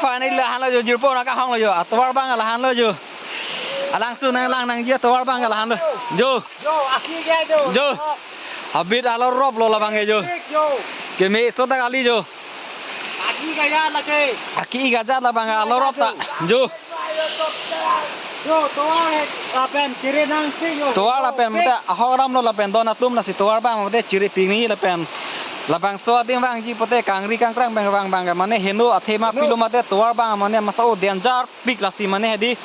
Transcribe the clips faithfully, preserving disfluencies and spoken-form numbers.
Finally lahenlo jo, jirpo nangkahonglo jo, atovar abang lahenlo jo. Alangsun nanglang nangji atovar abang lahenlo jo. Jo, aki ke jo. Jo. Habit alo roplo labang ke jo. Jo. Keme so ta kali jo. Aki kaya lake. Aki kajat labang alo rop ta. Jo. Jo, tovar lapen chiri nangpik jo. Tovar lapen mate ahok aramlo lapen don atum lasi tovar abang mate chiri pini lapen labangso adim vangji pote kangri kangkrang abang abang abang mane heno athema Heno. Pilo mate tovar abang mane masa o danger pik lasi mane hedi.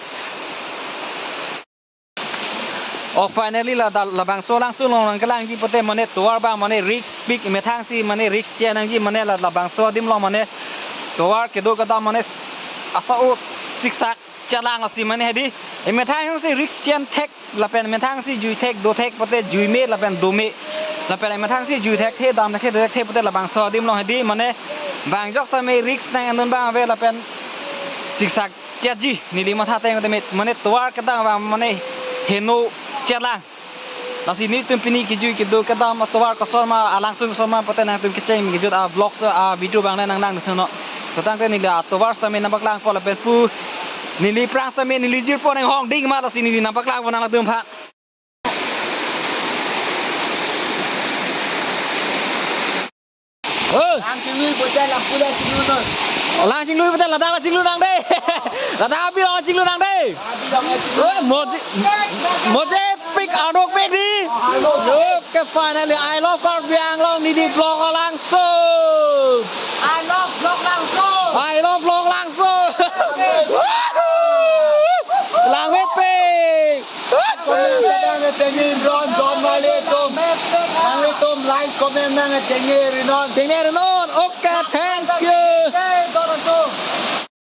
O finally la dal labangso alangsun along nangkelangji pote mane tovar abang mane risk pik methang si mane risk share nangji mane la labangso adim along mane tovar kedo kedam mane asa o siksak chelang lasi mane hedi. Emethang si risk share thek lapen emethang si jui thek do thek pote jui me lapen do me. Lapen emethang si jui thekthe dam thekthe do thekthe pote labangso adim along hedi mane bang jok sitame risk nang anun abang ave lapen siksak chetji neli matha teng te mane tovar kedam abang mane heno chelang. Lasi nelitum pini kejui kedo kedam atovar koson ma alangsun koson ma pote nangtum kecheng kejut a vlog so a video abang nanglang thunnon. Totang te neli atovar sitame nangpaklangpo lapen pu neli aphrang sitame neli jirpo nanghong ding ma lasi neli nangpaklangpo nangtum aphan. Oh. Lang chinglui pote lampu le chinglu non. Lang chinglui pote ladak le chinglu nang dei. Ladak abi long chinglu nang dei. Abi long chinglu. Oh, moje, moje pik adok pik di. Adok. Okay, finally, I love Karbi Anglong, neli vlog alangsun. I love vlog langsun. I love vlog langsun. Langmepik. Comment kedang nangtengin ron, ron mali tum. Nanglitum like, comment nangtengin ri non. Tengin ri non. Okay, thank